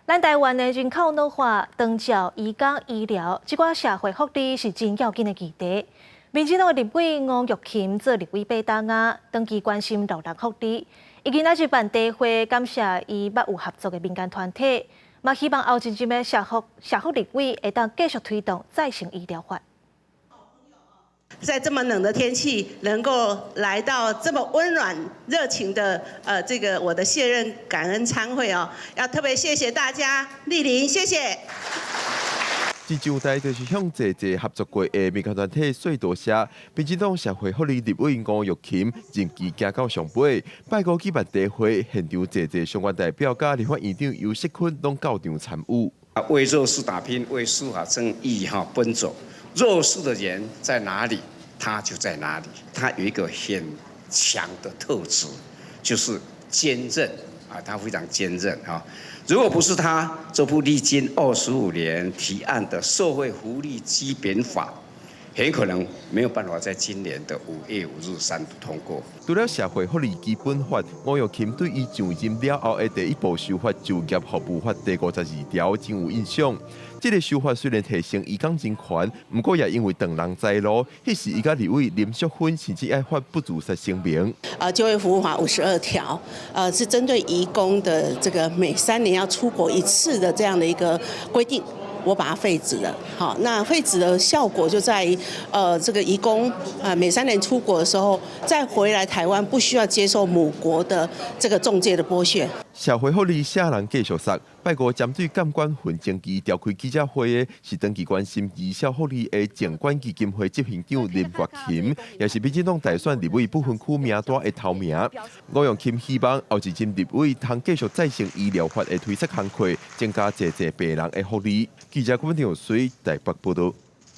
咱台灣的人口老化、長照、移工、醫療，這寡社會福利是真要緊的議題。民進黨的立委吳玉琴做立委8冬仔，長期關心老人福利。伊今仔日辦茶會，感謝伊捌有合作的民間團體，嘛希望後一任的社福立委會當繼續推動再生醫療法。在這麼冷的天氣，能夠來到這麼溫暖熱情的這個我的卸任感恩餐會哦，要特別謝謝大家蒞臨，謝謝。這上台就是向濟濟合作過的民間團體說多謝，民進黨社會福利立委吳玉琴任期行到上尾，拜五舉辦茶會，現場濟濟相關代表佮立法院長游錫堃攏到場參與。為弱勢打拼，為司法正義哈奔走。弱勢的人在哪裡，他就在哪裡。他有一個很強的特質，就是堅韌啊，他非常堅韌哈。如果不是他，這部歷經25年提案的社會福利基本法，很可能沒有辦法在今年的5月5日三讀通過。除了社會福利基本法，吳玉琴對伊上任了後的第一部修法就業服務法第52條真有印象。這個修法雖然提升移工人權，毋過也因為斷人財路，彼時伊佮立委林淑芬甚至愛發不自殺聲明。就業服務法52條，是針對移工的這個每3年要出國一次的這樣的一個規定。我把它廢止了，好，那廢止的效果就在於，這個移工啊，每3年出國的時候，再回來台灣，不需要接受母國的這個仲介的剝削。社會福利啥人繼續殺？拜五針對監管紛爭期召開記者會的是長期關心兒少福利的靜觀基金會執行長林月琴，也是民進黨大選立委不分區名單的頭名。吳玉琴希望後一任立委通繼續再生醫療法的推捒工課，增加濟濟病人的福利。記者郭文水台北報道。